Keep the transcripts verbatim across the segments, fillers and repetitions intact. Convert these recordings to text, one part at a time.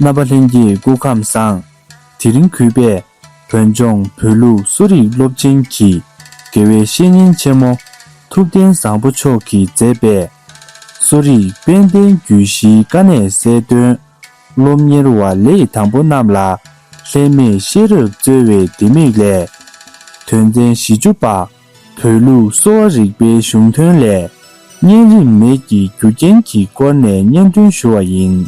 རྣམ་པ་ལྷན་རྒྱས་སྐུ་ཁམས་བཟང་། དེ་རིང་གུས་པས་བོད་ལྗོངས་བོད་ལུགས་གསོ་རིག་སློབ་ཆེན་གྱི་དགེ་བའི་བཤེས་གཉེན་ཆེན་མོ་ཐུབ་བསྟན་བཟང་པོ་མཆོག་གིས་མཛད་པའི་གསོ་རིག་དཔལ་ལྡན་རྒྱུད་བཞིའི་དཀའ་གནད་གསལ་སྟོན། སློབ་གཉེར་བ་ལས་དང་པོ་རྣམས་ལ་ལྷད་མེད་ཤེས་རབ་སྩོལ་བའི་ལྡེ་མིག་ལས། དོན་ཚན་བཞི་བཅུ་པ། བོད་ལུགས་གསོ་བ་རིག་པའི་གཞུང་དོན་ལས། གཉན་རིམས་ནད་ཀྱི་རྒྱུ་རྐྱེན་གྱི་སྐོར་ནས་སྙན་སྒྲོན་ཞུ་བ་ཡིན།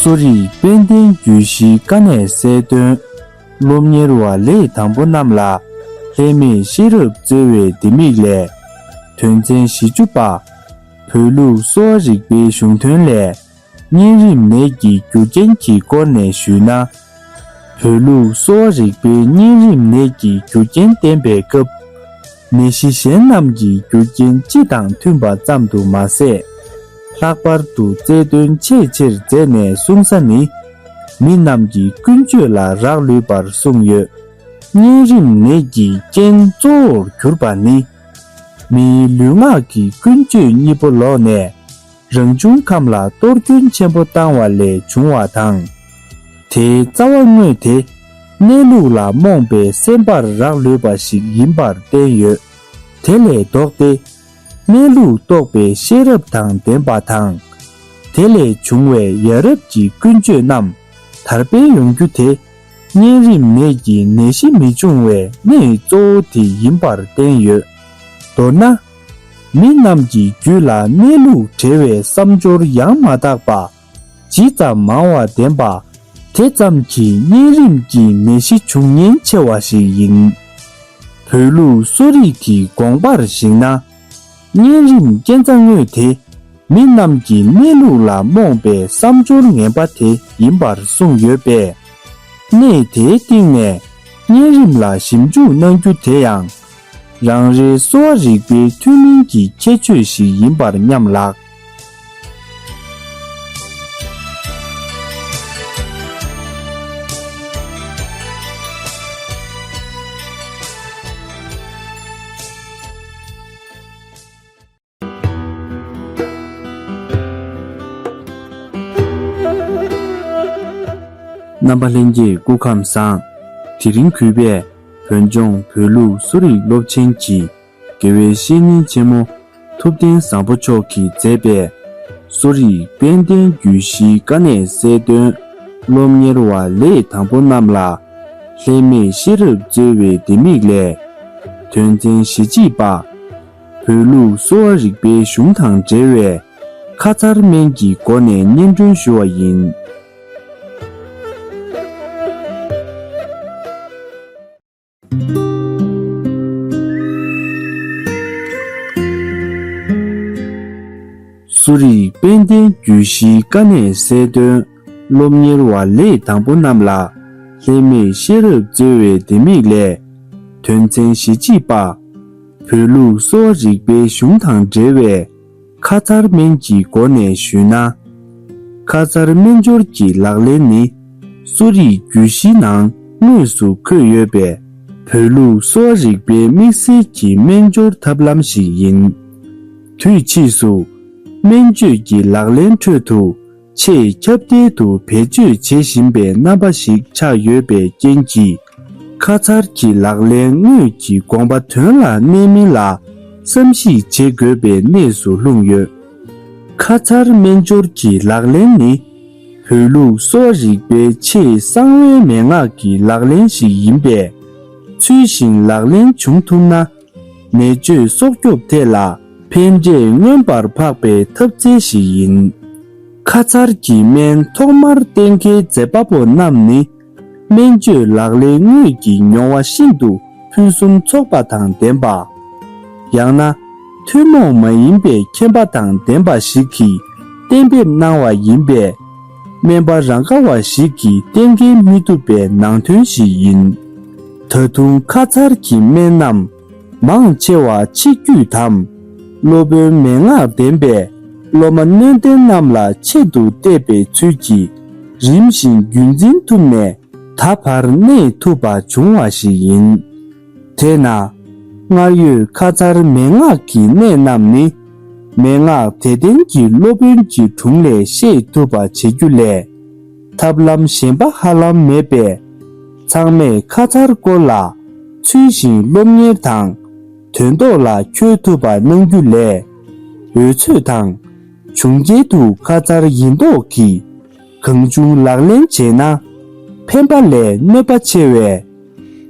གསོ་རིག་དཔལ་ལྡན་རྒྱུད་བཞིའི་དཀའ་གནད་གསལ་སྟོན། སློབ་གཉེར་བ་ལས་དང་པོ་རྣམས་ལ་ལྷད་མེད་ཤེས་རབ་སྩོལ་བའི་ལྡེ་མིག་ལས། དོན་ཚན་བཞི་བཅུ་པ། བོད་ལུགས་གསོ་བ་རིག་པའི་གཞུང་དོན་ལས། གཉན་རིམས་ནད་ཀྱི་རྒྱུ་རྐྱེན་གྱི་སྐོར་ནས་ཞུས་ན། བོད་ལུགས་གསོ་བ་རིག་པའི་གཉན་རིམས་ནད་ཀྱི་རྒྱུ་རྐྱེན་བསྟན་པའི་སྐབས། ནད་གཞི་གཞན་རྣམས་ཀྱི་རྒྱུ་རྐྱེན་སྤྱི་དང་མཐུན་པ་ཙམ་དུ་མ་ཟད། ལྷག་པར་དུ་རྩལ་འདོན་ཆེས་ཆེར་མཛད་ནས་གསུངས་ས་ནི། མི་རྣམས་ཀྱི་ཀུན་སྤྱོད་ལ་རག་ལུས་པར་གསུངས་ཡོད། གཉན་རིམས་ནད་ཀྱི་རྐྱེན་གཙོ་བོར་གྱུར་པ་ནི། མིའི་ལུས་ངག་གི་ཀུན་སྤྱོད་གཉིས་པོ་ལོག་ནས། རང་བྱུང་ཁམས་ལ་གཏོར་སྐྱོན་ཆེན་པོ་བཏང་བ་ལས་བྱུང་བ་དང་། དེའི་རྩ་བ་དངོས་དེ་གནས་ལུགས་ལ་རྨོངས་པའི་སེམས་པར་རག་ལུས་པ་ཞིག་ཡིན་པར་བསྟན་ཡོད། དེ་ལས་ལྡོག་སྟེ། གནས་ལུགས་རྟོགས་པའི་ཤེས་རབ་དང་ལྡན་པ་དང་། དེ་ལས་བྱུང་བའི་ཡ་རབས་ཀྱི་ཀུན་སྤྱོད་རྣམས་དར་སྤེལ་ཡོང་རྒྱུ་དེ། གཉན་རིམས་ནད་ཀྱི་ནད་གཞི་མི་འབྱུང་བའི་གནད་གཙོ་བོ་དེ་ཡིན་པར་བསྟན་ཡོད། མདོར་ན། མི་རྣམས་ཀྱི་རྒྱུད་ལ་གནས་ལུགས་བྲལ་བའི་བསམ་སྦྱོར་ཡང་མ་དག་པ། ཇི་ཙམ་མང་བ་ལྡན་པ། དེ་ཙམ་གྱིས་གཉན་རིམས་ཀྱི་ནད་གཞི་འབྱུང་ཉེན་ཆེ་བ་ཞིག་ཡིན། བོད་ལུགས་གསོ་རིག་གི་དགོངས་པར་གཞིགས་ན། གཉན་རིམས་རྐྱེན་རྩ་དངོས་དེ། མི་རྣམས་ཀྱི་གནས་ལུགས་ལ་རྨོངས་པའི་བསམ་སྦྱོར་ངན་པ་དེ་ཡིན་པར་གསུངས་ཡོད་པས། གནས་དེའི་སྟེང་ནས་གཉན་རིམས་ལ་ཞིབ་འཇུག་གནང་རྒྱུ་དེ་ཡང་། རང་རེའི་གསོ་བ་རིག་པའི་ཐུན་མིན་གྱི་ཁྱད་ཆོས་ཤིག་ཡིན་པར་སྙམ་ལགས། རྣམ་པ་ལྷན་རྒྱས་སྐུ་ཁམས་བཟང་། དེ་རིང་གུས་པས་བོད་ལྗོངས་བོད་ལུགས་གསོ་རིག་སློབ་ཆེན་གྱི་དགེ་བའི་བཤེས་གཉེན་ཆེན་མོ་ཐུབ་བསྟན་བཟང་པོ་མཆོག་གིས་མཛད་པའི་གསོ་རིག་དཔལ་ལྡན་རྒྱུད་བཞིའི་དཀའ་གནད་གསལ་སྟོན། སློབ་གཉེར་བ་ལས་དང་པོ་རྣམས་ལ་ལྷད་མེད་ཤེས་རབ་སྩོལ་བའི་ལྡེ་མིག་ལས། དོན་ཚན་ཞེ་གཅིག་པ། བོད་ལུགས་གསོ་བ་རིག་པའི་གཞུང་དང་འབྲེལ་བའི་ཁ་མཚར་སྨན་གྱི་སྒོ་ནས་སྙན་སྒྲོན་ཞུ་བ་ཡིན། གསོ་རིག་དཔལ་ལྡན་རྒྱུད་བཞིའི་དཀའ་གནད་གསལ་སྟོན། སློབ་གཉེར་བ་ལས་དང་པོ་རྣམས་ལ་ལྷད་མེད་ཤེས་རབ་སྩོལ་བའི་ལྡེ་མིག་ལས། དོན་ཚན་ཞེ་གཅིག་པ། བོད་ལུགས་གསོ་བ་རིག་པའི་གཞུང་དང་འབྲེལ་བའི་ཁ་མཚར་སྨན་གྱི་སྒོ་ནས་ཞུས་ན། ཁ་མཚར་སྨན་སྦྱོར་གྱི་ལག་ལེན་ནི་གསོ་རིག་རྒྱུད་བཞི་ནང་དངོས་སུ་འཁོད་ཡོད་པའི་བོད་ལུགས་གསོ་བ་རིག་པའི་དམིགས་བསལ་གྱི་སྨན་སྦྱོར་ཐབས་ལམ་ཞིག་ཡིན། དུས་ཕྱིས་སུ་སྨན་བཅོས་ཀྱི་ལག་ལེན་ཁྲོད་དུ་ཆེས་ཁྱབ་གདལ་དུ་བེད་སྤྱོད་བྱེད་བཞིན་པའི་རྣམ་པ་ཞིག་ཆགས་ཡོད་པའི་རྐྱེན་གྱིས། ཁ་མཚར་གྱི་ལག་ལེན་དངོས་ཀྱི་དགོངས་པ་དོན་ལ་གནས་མིན་ལ་བསམ་གཞིག་བྱེད་དགོས་པའི་གནས་སུ་ལྷུང་ཡོད། ཁ་མཚར་སྨན་སྦྱོར་གྱི་ལག་ལེན་ནི། བོད་ལུགས་གསོ་བ་རིག་པའི་ཆེས་གསང་བའི་མན་ངག་གི་ལག་ལེན་ཞིག་ཡིན་པས། ཚུལ་བཞིན་ལག་ལེན་བྱུང་ཐུབ་ན། ནད་བཅོས་སྲོག་སྐྱོབ་ཐད་ལ་ཕན་འབྲས་མངོན་པར་འཕགས་པའི་ཐབས་རྩལ་ཞིག་ཡིན། ཁ་མཚར་གྱི་སྨན་ཐོག་མར་གཏན་འཁེལ་མཛད་པ་པོ་རྣམས་ནི། སྨན་བཅོས་ལག་ལེན་དངོས་ཀྱི་མྱོང་བ་ཤིན་ཏུ་ཕུན་སུམ་ཚོགས་པ་དང་ལྡན་པ། ཡང་ན། ཐུན་མོང་མ་ཡིན་པའི་མཁྱེན་པ་དང་ལྡན་པ་ཞིག་གིས་གཏན་འབེབས་གནང་བ་ཡིན་པས། སྨན་པ་རང་ག་བ་ཞིག་གིས་གཏན་འཁེལ་མི་ཐུབ་པའི་ནང་དོན་ཞིག་ཡིན། ད་དུང་ཁ་མཚར་གྱི་སྨན་རྣམས་མང་ཆེ་བ་ཆིག་བརྒྱུད་དམ། སློབ་དཔོན་མན་ངག་ལྡན་པས་སློབ་མ་སྣོད་ལྡན་རྣམས་ལ་ཆེད་དུ་གཏད་པའི་ཚུལ་གྱིས་རིམ་བཞིན་རྒྱུན་འཛིན་ཐུབ་ནས། ད་བར་གནས་ཐུབ་པ་བྱུང་བ་ཞིག་ཡིན། དེས་ན། སྔར་ཡོད་ཁ་མཚར་མན་ངག་གི་གནས་རྣམས་ནི། མན་ངག་དད་ལྡན་གྱི་སློབ་དཔོན་གྱི་དྲུང་ལས་ཤེས་ཐུབ་པ་བྱེད་རྒྱུ་ལས། ཐབས་ལམ་གཞན་པ་ཧ་ལམ་མེད་པས། ཚང་མས་ཁ་མཚར་སྐོར་ལ་ཚུལ་བཞིན་སློབ་གཉེར་དང་། དོན་ཐོག་ལ་འཁྱོལ་ཐུབ་པ་གནང་རྒྱུ་ལས། འོལ་ཚོད་དང་། བྱུང་རྒྱལ་དུ་ཁ་མཚར་ཡིན་མདོག་གིས་གང་བྱུང་ལག་ལེན་བྱས་ན། ཕན་པ་ལས་གནོད་པ་ཆེ་བས།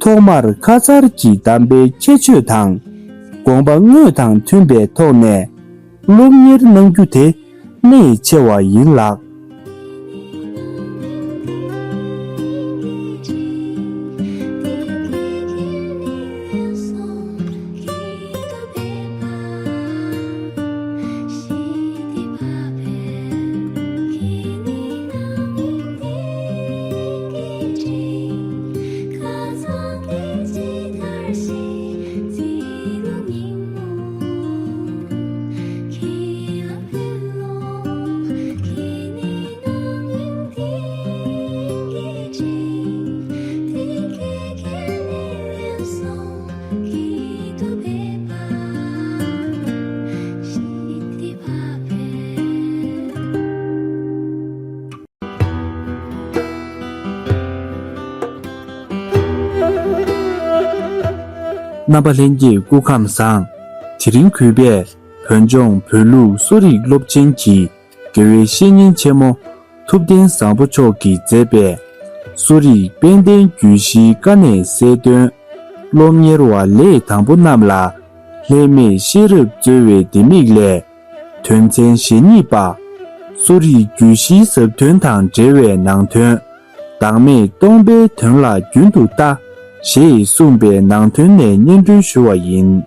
ཐོག་མར་ཁ་མཚར་གྱི་གདམས་པའི་ཁྱད་ཆོས་དང་། དགོངས་པ་དངོས་དང་མཐུན་པའི་ཐོག་ནས་སློབ་གཉེར་གནང་རྒྱུ་དེ་གནད་ཆེ་བ་ཡིན་ལགས། རྣམ་པ་ལྷན་རྒྱས་སྐུ་ཁམས་བཟང་། དེ་རིང་གུས་པས་བོད་ལྗོངས་བོད་ལུགས་གསོ་རིག་སློབ་ཆེན་གྱི་དགེ་བའི་བཤེས་གཉེན་ཆེན་མོ་ཐུབ་བསྟན་བཟང་པོ་མཆོག་གིས་མཛད་པའི་གསོ་རིག་དཔལ་ལྡན་རྒྱུད་བཞིའི་དཀའ་གནད་གསལ་སྟོན། སློབ་གཉེར་བ་ལས་དང་པོ་རྣམས་ལ་ལྷད་མེད་ཤེས་རབ་སྩོལ་བའི་ལྡེ་མིག་ལས། དོན་ཚན་ཞེ་གཉིས་པ། གསོ་རིག་རྒྱུད་བཞིའི་ཟབ་དོན་དང་འབྲེལ་བའི་ནང་དོན། བདག་མེད་སྟོང་པའི་དོན་ལ་རྒྱུན་དུ་ལྟ། ཞེས་གསུངས་པའི་ནང་དོན་ནས་སྙན་སྒྲོན་ཞུ་བ་ཡིན།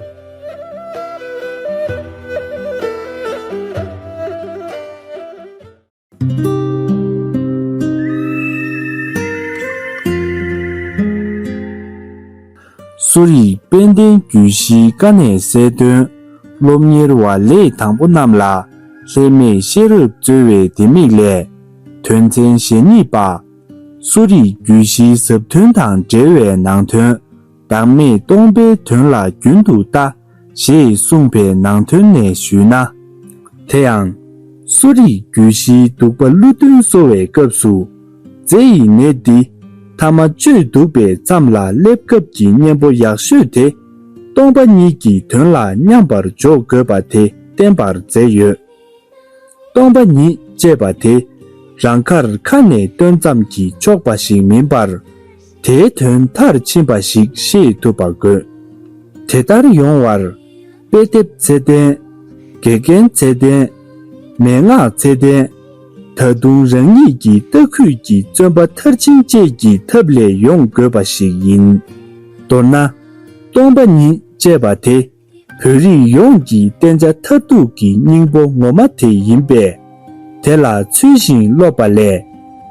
གསོ་རིག་དཔལ་ལྡན་རྒྱུད་བཞིའི་དཀའ་གནད་གསལ་སྟོན། སློབ་གཉེར་བ་ལས་དང་པོ་རྣམས་ལ་ལྷད་མེད་ཤེས་རབ་སྩོལ་བའི་ལྡེ་མིག་ལས། དོན་ཚན་ཞེ་གཉིས་པ། གསོ་རིག་རྒྱུད་བཞིའི་ཟབ་དོན་དང་འབྲེལ་བའི་ནང་དོན། བདག་མེད་སྟོང་པའི་དོན་ལ་རྒྱུན་དུ་ལྟ། ཞེས་གསུངས་པའི་ནང་དོན་ནས་ཞུས་ན། དེ་ཡང་། གསོ་རིག་རྒྱུད་བཞིའི་གདུག་པ་ཀླུ་གདོན་གསོ་བའི་སྐབས་སུ། རྫས་ཡི་ནད་འདི་ཐ་མ་བཅོས་འདུག་པའི་མཚམས་ལ་སླེབས་སྐབས་ཀྱི་གཉེན་པོ་ཡག་ཤོས་དེ། སྟོང་པ་ཉིད་ཀྱི་དོན་ལ་མཉམ་པར་འཇོག་དགོས་པ་དེ་བསྟན་པར་མཛད་ཡོད། སྟོང་པ་ཉིད་ཅེས་པ་དེ། རང་ཁར་ཁ་ནས་བཏོན་ཙམ་གྱིས་ཆོག་པ་ཞིག་མིན་པར། དེའི་དོན་མཐར་ཕྱིན་པ་ཞིག་ཤེས་ཐུབ་པ་དགོས། དེ་ལྟར་ཡོང་བར། དཔེ་དེབ་ཚད་ལྡན། དགེ་རྒན་ཚད་ལྡན། མན་ངག་ཚད་ལྡན། ད་དུང་རང་ཉིད་ཀྱི་ལྟ་སྐུལ་གྱི་བརྩོན་པ་མཐར་ཕྱིན་བཅས་ཀྱི་ཐབས་ལས་ཡོང་དགོས་པ་ཞིག་ཡིན། མདོར་ན། སྟོང་པ་ཉིད་ཅེས་པ་དེ། བོད་རིགས་ཡོངས་ཀྱི་བསྟེན་བྱ་མཐར་ཐུག་གི་སྙིང་པོ་ངོ་མ་དེ་ཡིན་པས། དེ་ལ་ཚུལ་བཞིན་སློབ་པ་ལས།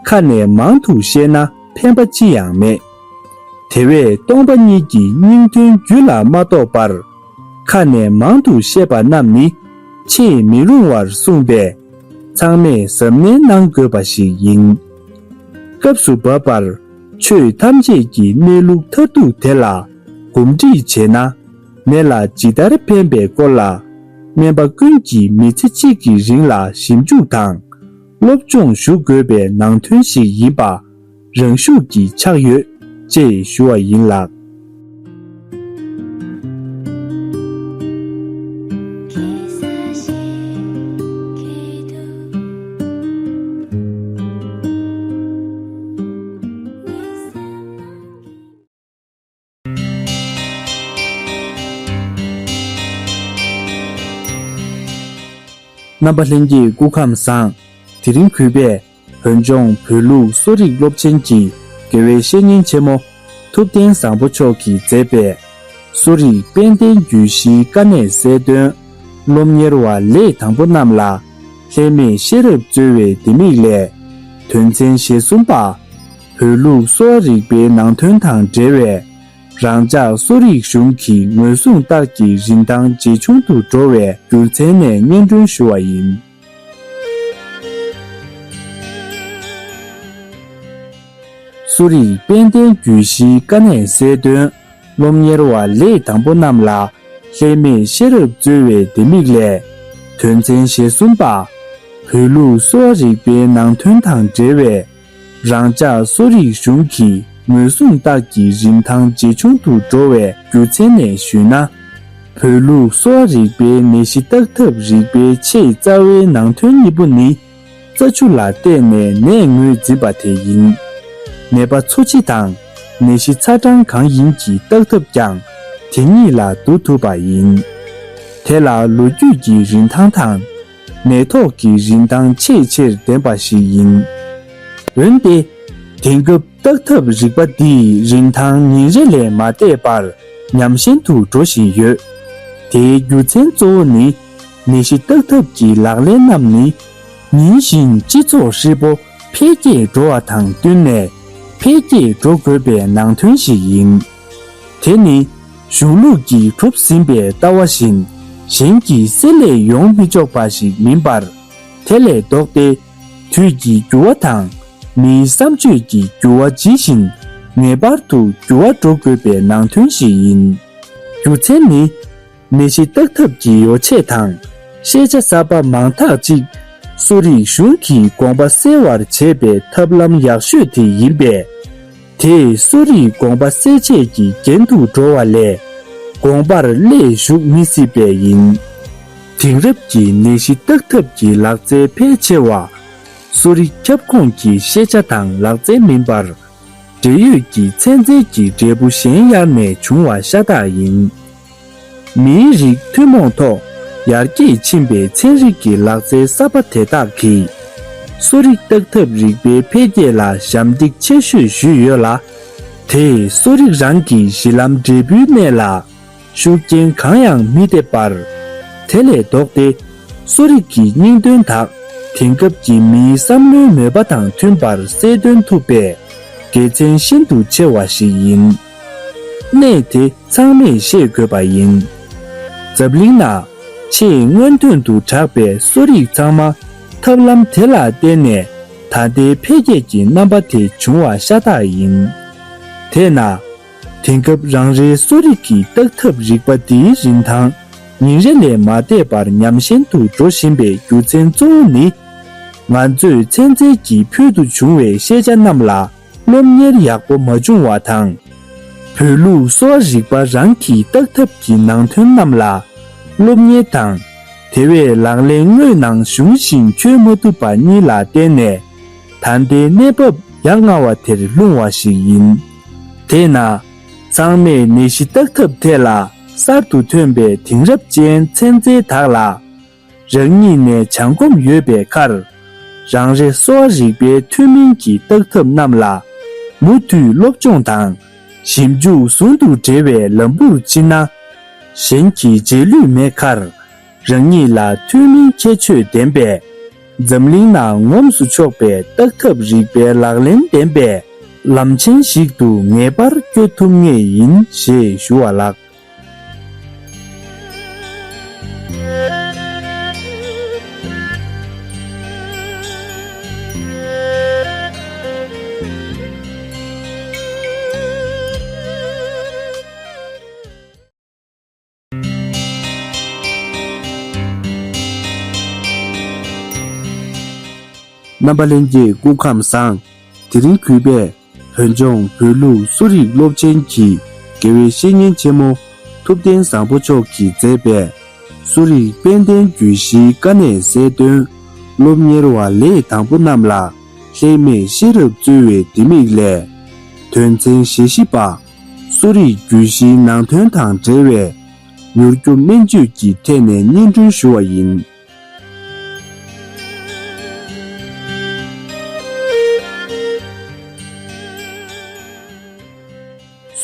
ཁ་ནས་མང་དུ་བཤད་ན་ཕན་པ་ཅི་ཡང་མེད། དེ་བས་སྟོང་པ་ཉིད་ཀྱི་སྙིང་དོན་རྒྱུད་ལ་མ་རྟོགས་པར། ཁ་ནས་མང་དུ་བཤད་པ་རྣམས་ནི། ཆེས་མི་རུང་བར་གསུངས་པས། ཚང་མས་གཟབ་ནན་གནང་དགོས་པ་ཞིག་ཡིན། སྐབས་སུ་བབ་པར། ཆོས་ཐམས་ཅད་ཀྱི་གནས་ལུགས་མཐར་ཐུག་དེ་ལ། གོམས་འདྲིས་བྱས་ན། ནད་ལ་ཇི་ལྟར་ཕན་པའི་སྐོར་ལ། སྨན་པ་ཀུན་གྱིས་མི་ཚེ་གཅིག་གི་རིང་ལ་ཞིབ་འཇུག་དང་། སློབ་སྦྱོང་ཞུ་དགོས་པའི་ནང་དོན་ཞིག་ཡིན་པ། རང་ཤུགས་ཀྱིས་ཆགས་ཡོད། ཅེས་ཞུ་བ་ཡིན་ལགས། རྣམ་པ་ལྷན་རྒྱས་སྐུ་ཁམས་བཟང་། དེ་རིང་གུས་པས་བོད་ལྗོངས་བོད་ལུགས་གསོ་རིག་སློབ་ཆེན་གྱི་དགེ་བའི་བཤེས་གཉེན་ཆེན་མོ་ཐུབ་བསྟན་བཟང་པོ་མཆོག་གིས་མཛད་པའི་གསོ་རིག་དཔལ་ལྡན་རྒྱུད་བཞིའི་དཀའ་གནད་གསལ་སྟོན། སློབ་གཉེར་བ་ལས་དང་པོ་རྣམས་ལ་ལྷད་མེད་ཤེས་རབ་སྩོལ་བའི་ལྡེ་མིག་ལས། དོན་ཚན་ཞེ་གསུམ་པ། བོད་ལུགས་གསོ་བ་རིག་པའི་ནང་དོན་དང་འབྲེལ་བའི། རང་འཇགས་གསོ་རིག་གཞུང་གི་ངོས་བཟུང་ལྟར་གྱི་རིན་ཐང་ཇེ་ཆུང་དུ་འགྲོ་བའི་རྒྱུ་མཚན་ནས་སྙན་སྒྲོན་ཞུ་བ་ཡིན། གསོ་རིག་དཔལ་ལྡན་རྒྱུད་བཞིའི་དཀའ་གནད་གསལ་སྟོན། སློབ་གཉེར་བ་ལས་དང་པོ་རྣམས་ལ་ལྷད་མེད་ཤེས་རབ་སྩོལ་བའི་ལྡེ་མིག་ལས། དོན་ཚན་ཞེ་གསུམ་པ། བོད་ལུགས་གསོ་བ་རིག་པའི་ནང་དོན་དང་འབྲེལ་བའི་རང་ཅག་གསོ་རིག་གཞུང་གི་ངོས་བཟུང་རྟགས་ཀྱི་རིན་ཐང་ཇེ་ཆུང་དུ་འགྲོ་བའི་རྒྱུ་མཚན་ནས་ཞུས་ན། བོད་ལུགས་གསོ་བ་རིག་པའི་ནད་གཞི་བརྟག་ཐབས་རིག་པའི་ཆེས་རྩ་བའི་ནང་དོན་གཉིས་པོ་ནི། རྩ་ཆུ་ལ་བལྟས་ནས་ནད་ངོས་འཛིན་པ་དེ་ཡིན། ནད་པ་འཚོ་བྱེད་དང་ནད་གཞི་ཚ་གྲང་གང་ཡིན་གྱི་བརྟག་ཐབས་ཀྱང་དེ་ཉིད་ལ་བསྡུ་ཐུབ་པ་ཡིན། དེ་ལ་ལོ་རྒྱུས་ཀྱི་རིན་ཐང་དང་། ནད་ཐོག་གི་རིན་ཐང་ཆེས་ཆེར་ལྡན་པ་ཞིག་ཡིན། འོན་ཏེ། དེང་སྐབས་བརྟག་ཐབས་རིག་པ་འདིའི་རིན་ཐང་ཉིན་རེ་ལས་མ་འདས་པར་ཉམས་ཞན་དུ་འགྲོ་བཞིན་ཡོད། དེའི་རྒྱུ་མཚན་གཙོ་བོ་ནི། ནད་གཞི་བརྟག་ཐབས་ཀྱི་ལག་ལེན་རྣམས་ནི། ཉིན་བཞིན་སྤྱི་ཚོགས་ཧྲིལ་པོ་འཕེལ་རྒྱས་འགྲོ་བ་དང་བསྟུན་ནས་འཕེལ་རྒྱས་འགྲོ་དགོས་པའི་ནང་དོན་ཞིག་ཡིན། དེ་ནི་གཞུང་ལུགས་ཀྱིས་གྲུབ་ཟིན་པའི་ལྟ་བ་བཞིན་གཞན་གྱིས་བསྲེ་ལྷད་ཡོང་མི་ཆོག་པ་ཞིག་མིན་པར། དེ་ལས་ལྡོག་སྟེ། དུས་ཀྱི་འགྱུར་བ་དང་མིའི་བསམ་སྤྱོད་ཀྱི་འགྱུར་བ་ཇི་བཞིན་ངེས་པར་དུ་འགྱུར་བ་འགྲོ་དགོས་པའི་ནང་དོན་ཞིག་ཡིན། རྒྱུ་མཚན་ནི། ནད་གཞི་བརྟག་ཐབས་ཀྱི་ཡོ་བྱད་དང་ཤེས་བྱ་གསར་པ་མང་དག་ཅིག་གསོ་རིག་གཞུང་གིས་དགོངས་པ་གསལ་བར་བྱེད་པའི་ཐབས་ལམ་ཡག་ཤོས་དེ་ཡིན་པས། དེས་གསོ་རིག་དགོངས་པ་གསལ་བྱེད་ཀྱི་རྒྱན་དུ་འགྲོ་བ་ལས་དགོངས་པར་སླེབས་བཞུགས་མི་སྲིད་པས་ཡིན། དེང་རབས་ཀྱི་ནད་གཞི་བརྟག་ཐབས་ཀྱི་ལག་རྩལ་ཕལ་ཆེ་བ། གསོ་རིག་ཁྱབ་ཁོངས་ཀྱི་ཤེས་བྱ་དང་ལག་རྩལ་མིན་པར། འབྲེལ་ཡོད་ཀྱི་ཚན་རྩལ་གྱི་འབྲས་བུ་གཞན་གཡར་ནས་བྱུང་བ་ཤ་སྟག་ཡིན། མིའི་རིགས་ཐུན་མོང་ཐོག་ཡར་རྒྱས་ཕྱིན་པའི་ཚན་རིག་གི་ལག་རྩལ་གསར་པ་དེ་དག་གིས། གསོ་རིག་བརྟག་ཐབས་རིག་པའི་འཕེལ་རྒྱས་ལ་ཞབས་འདེགས་ཆེ་ཤོས་ཞུས་ཡོད་ལ། དེས་གསོ་རིག་རང་གི་གཞི་ལམ་འབྲས་བུའི་གནས་ལ། ཤུགས་རྐྱེན་གང་ཡང་མི་ཐེབས་པར། དེ་ལས་ལྡོག་སྟེ། གསོ་རིག་གི་སྙིང་དོན་དག་དེང་སྐབས་ཀྱི་མིའི་བསམ་བློའི་མོས་པ་དང་མཐུན་པར་གསལ་སྟོན་ཐུབ་པས་དགེ་མཚན་ཤིན་ཏུ་ཆེ་བ་ཞིག་ཡིན། གནད་དེ་ཚང་མས་ཤེས་དགོས་པ་ཡིན། འཛམ་གླིང་ན་ཆེས་སྔོན་ཐོན་དུ་གྲགས་པའི་གསོ་རིག་ཚང་མ་ཐབས་ལམ་དེ་ལ་བརྟེན་ནས་ད་ལྟའི་འཕེལ་རྒྱས་ཀྱི་རྣམ་པ་དེ་བྱུང་བ་ཤ་སྟག་ཡིན། དེས་ན། དེང་སྐབས་རང་རེའི་གསོ་རིག་གི་བརྟག་ཐབས་རིག་པ་འདིའི་རིན་ཐང་ཉིན་རེ་ལས་མ་འདས་པར་ཉམས་ཞན་དུ་འགྲོ་བཞིན་པའི་རྒྱུ་མཚན་གཙོ་བོ་ནི། ང་ཚོས་ཚན་རྩལ་གྱི་ཕུལ་དུ་བྱུང་བའི་ཤེས་བྱ་རྣམས་ལ་སློབ་གཉེར་ཡག་པོ་མ་བྱུང་བ་དང་། བོད་ལུགས་གསོ་བ་རིག་པ་རང་གི་བརྟག་ཐབས་ཀྱི་ནང་དོན་རྣམས་ལ་སློབ་གཉེར་དང་། དེ་བས་ལག་ལེན་དངོས་ནང་ཞུགས་ཤིང་འཁྱོལ་མ་ཐུབ་པ་གཉིས་ལ་བརྟེན་ནས། ད་ལྟའི་གནས་བབ་ཡ་ང་བ་དེར་ལྷུང་བ་ཞིག་ཡིན། དེས་ན། ཚང་མས་ནད་གཞི་བརྟག་ཐབས་ཐད་ལ་གསར་དུ་ཐོན་པའི་དེང་རབས་ཅན་ཚན་རྩལ་དག་ལ། རང་ཉིད་ནས་སྦྱང་གོམས་ཡོད་པའི་ཁར། རང་རེ་གསོ་བ་རིག་པའི་ཐུན་མིན་གྱི་བརྟག་ཐབས་རྣམས་ལ་མུ་མཐུད་སློབ་སྦྱོང་དང་ཞིབ་འཇུག་ཟུང་དུ་འབྲེལ་བའི་ལམ་བུར་ཕྱིན་ན། གཞན་གྱི་རྗེས་ལུས་མེད་ཁར། རང་ཉིད་ལ་ཐུན་མིན་ཁྱད་ཆོས་ལྡན་པའི་འཛམ་གླིང་ན་ངོམས་སུ་ཆོག་པའི་བརྟག་ཐབས་རིག་པའི་ལག་ལེན་ལྡན་པའི་ལམ་ཆེན་ཞིག་ཏུ་ངེས་པར་བསྐྱོད་ཐུབ་ངེས་ཡིན་ཞེས་ཞུ་བ་ལགས། རྣམ་པ་ལྷན་རྒྱས་སྐུ་ཁམས་བཟང་། དེ་རིང་གུས་པས་བོད་ལྗོངས་བོད་ལུགས་གསོ་རིག་སློབ་ཆེན་གྱི་དགེ་བའི་བཤེས་གཉེན་ཆེན་མོ་ཐུབ་བསྟན་བཟང་པོ་མཆོག་གིས་མཛད་པའི་གསོ་རིག་དཔལ་ལྡན་རྒྱུད་བཞིའི་དཀའ་གནད་གསལ་སྟོན། སློབ་གཉེར་བ་ལས་དང་པོ་རྣམས་ལ་ལྷད་མེད་ཤེས་རབ་སྩོལ་བའི་ལྡེ་མིག་ལས། དོན་ཚན་ཞེ་བཞི་པ། གསོ་རིག་རྒྱུད་བཞིའི་ནང་དོན་དང་འབྲེལ་བའི་མྱུར་སྐྱོབ་སྨན་བཅོས་ཀྱི་ཐད་ནས་སྙན་སྒྲོན་ཞུ་བ་ཡིན།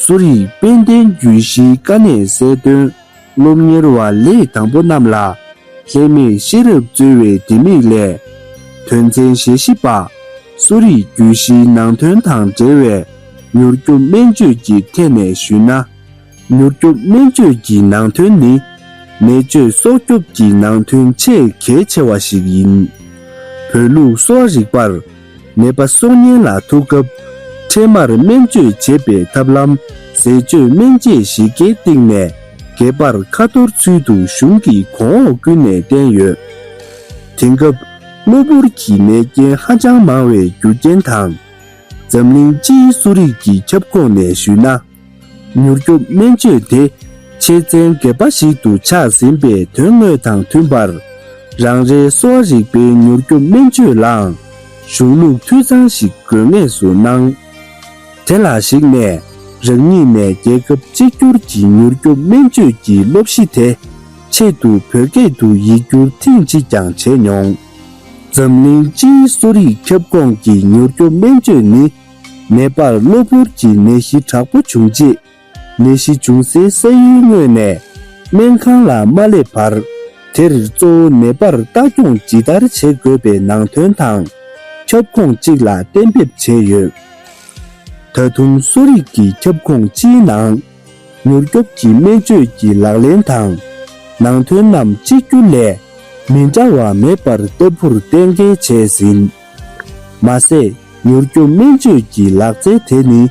གསོ་རིག་དཔལ་ལྡན་རྒྱུད་བཞིའི་དཀའ་གནད་གསལ་སྟོན། སློབ་གཉེར་བ་ལས་དང་པོ་རྣམས་ལ་ལྷད་མེད་ཤེས་རབ་སྩོལ་བའི་ལྡེ་མིག་ལས། དོན་ཚན་ཞེ་བཞི་པ། གསོ་རིག་རྒྱུད་བཞིའི་ནང་དོན་དང་འབྲེལ་བའི་མྱུར་སྐྱོབ་སྨན་བཅོས་ཀྱི་ཐད་ནས་ཞུས་ན། མྱུར་སྐྱོབ་སྨན་བཅོས་ཀྱི་ནང་དོན་ནི། ནད་བཅོས་སྲོག་སྐྱོབ་ཀྱི་ནང་དོན་ཆེས་གལ་ཆེ་བ་ཞིག་ཡིན། བོད་ལུགས་གསོ་བ་རིག་པར། ནད་པ་གསོ་ཉེན་ལ་ཐུག་སྐབས། འཕྲལ་མར་སྨན་བཅོས་བྱེད་པའི་ཐབས་ལམ་ཟས་སྤྱོད་སྨན་དཔྱད་བཞི་ཀའི་སྟེང་ནས་སྒལ་པར་ཁ་གཏོར་ཚུལ་དུ་གཞུང་གིས་གོང་འོག་ཀུན་ནས་བསྟན་ཡོད། དེང་སྐབས་གློ་བུར་གྱི་ནད་རྐྱེན་ཧ་ཅང་མང་བའི་རྒྱུ་རྐྱེན་དང་། འཛམ་གླིང་སྤྱིའི་གསོ་རིག་གི་ཁྱབ་ཁོངས་ནས་ཞུས་ན། མྱུར་སྐྱོབ་སྨན་བཅོས་དེ་ཆེད་ཚན་སྒེར་པ་ཞིག་ཏུ་ཆགས་ཟིན་པའི་དོན་དངོས་དང་མཐུན་པར། རང་རེའི་གསོ་བ་རིག་པའི་མྱུར་སྐྱོབ་སྨན་བཅོས་ལའང་གཞུང་ལུགས་འཐུས་ཚང་ཞིག་དགོས་ངེས་སུ་སྣང་། དེ་ལ་གཞིགས་ནས་རང་ཉིད་ནས་རྒྱལ་ཁབ་གཅིག་གྱུར་གྱི་མྱུར་སྐྱོབ་སྨན་བཅོས་ཀྱི་སློབ་གཞི་དེ་ཆེད་དུ་བོད་སྐད་དུ་ཡིག་སྒྱུར་ཐེངས་གཅིག་ཀྱང་བྱས་མྱོང་། འཛམ་གླིང་སྤྱིའི་གསོ་རིག་ཁྱབ་ཁོངས་ཀྱི་མྱུར་སྐྱོབ་སྨན་བཅོས་ནི། ནད་པར་གློ་བུར་གྱི་ནད་གཞི་དྲག་པོ་བྱུང་རྗེས། ནད་གཞི་འབྱུང་སའི་ས་ཡུལ་དངོས་ནས་སྨན་ཁང་ལ་མ་སླེབས་བར། དེར་གཙོ་བོ་ནད་པར་ལྟ་སྐྱོང་ཇི་ལྟར་བྱེད་དགོས་པའི་ནང་དོན་དང་། ཁྱབ་ཁོངས་གཅིག་ལ་གཏན་འབེབས་བྱས་ཡོད། ད་དུང་གསོ་རིག་གི་ཁྱབ་ཁོངས་སྤྱིའི་ནང་། མྱུར་སྐྱོབ་ཀྱི་སྨན་བཅོས་ཀྱི་ལག་ལེན་དང་། ནང་དོན་རྣམས་གཅིག་གྱུར་ལས་མི་འདྲ་བ་མེད་པར་ལྟ་བུར་གཏན་འཁེལ་བྱས་ཟིན། མ་ཟད། མྱུར་སྐྱོབ་སྨན་བཅོས་ཀྱི་ལག་རྩལ་དེ་ནི།